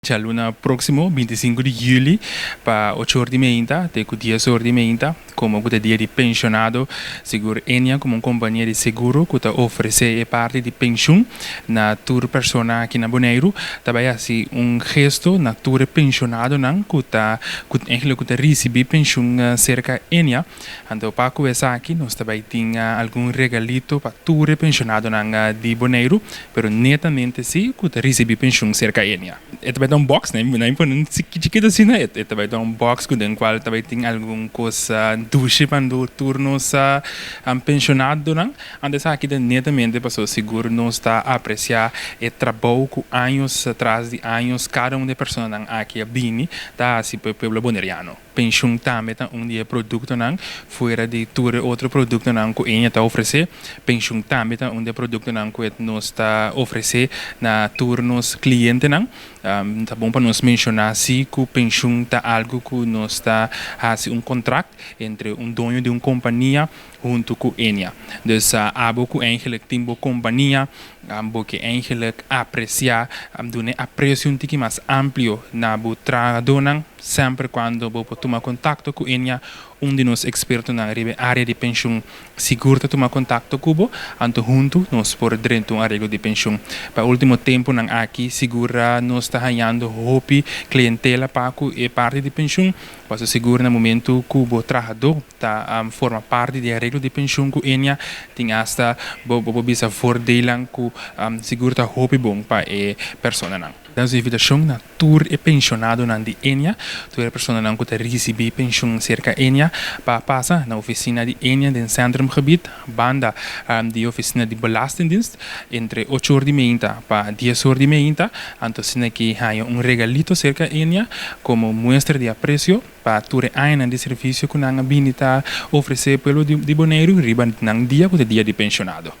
Djaluna próksimo, 25 di yüli, pa 8 or di mainta te ku 10 or di mainta, komo ku ta dia di penshonado, sigur Ennia komo un kompania di seguro ku ta ofresé e parti di penshun na tur persona aki na Boneiru, ta bai hasi un gesto na tur e penshonadonan ku ta ku eigenlijk ku ta risibí penshun serka Ennia. Anto pa ku esaki nos ta bai tin algun regalito pa tur e penshonadonan di Boneiru, pero netamente si ku ta risibí penshun serka Ennia. E ta bai ta un box, nan nan pone un chikitu asina, e ta bai ta un box ku den kual ta bai tin algun kos dushi pa tur nos penshonadonan. Anto esaki ta netamente pasobra sigur nos ta apresiá e trabou ku años tras di años kada un di e personanan aki a bini ta hasi pa e pueblo boneriano. Penshun tambe ta un di e produktonan fuera di tur e otro produktonan ku Ennia ta ofresé. Penshun tambe ta un di e produktonan ku nos ta ofresé na tur nos klientenan. Ta bon pa nos menshoná si ku penshun ta algu ku nos ta hasi un kontrakt entre un doño di un kompania huntu ku Ennia. Dus abo ku eigenlijk tin bo kompania, bo ke eigenlijk apresiá, duna e apresio un tiki mas amplio na bo trahadónan, semper kuando bo por tuma kontakto ku Ennia, un di nos ekspertonan riba e área di penshun sigur ta tuma kontakto ku bo, anto huntu nos por drenta un areglo di penshun. Pa último tempunan aki sigur nos ta hañando hopi klientela pa ku e parti di penshun, pasobra sigur na momentu ku bo trahadó ta forma parti di e areglo di penshun ku Ennia tin asta bo por bisa voordeelnan ku sigur ta hopi bon pa e personanan. Nos invitashon na tur e penshonadonan di Ennia, tur e personanan ku ta risibí penshun serka Ennia, pa pasa na ofisina di Ennia den Centrumgebied, banda di ofisina di Belastingdienst, entre ocho or di meinta pa dies or di meinta. Anto asina ki haña un regalito serka Ennia komo muestra di apresio pa tur e añanan di servisio ku nan a bini ta ofresé pueblo di Boneiru riba nan dia ku ta dia di penshonado.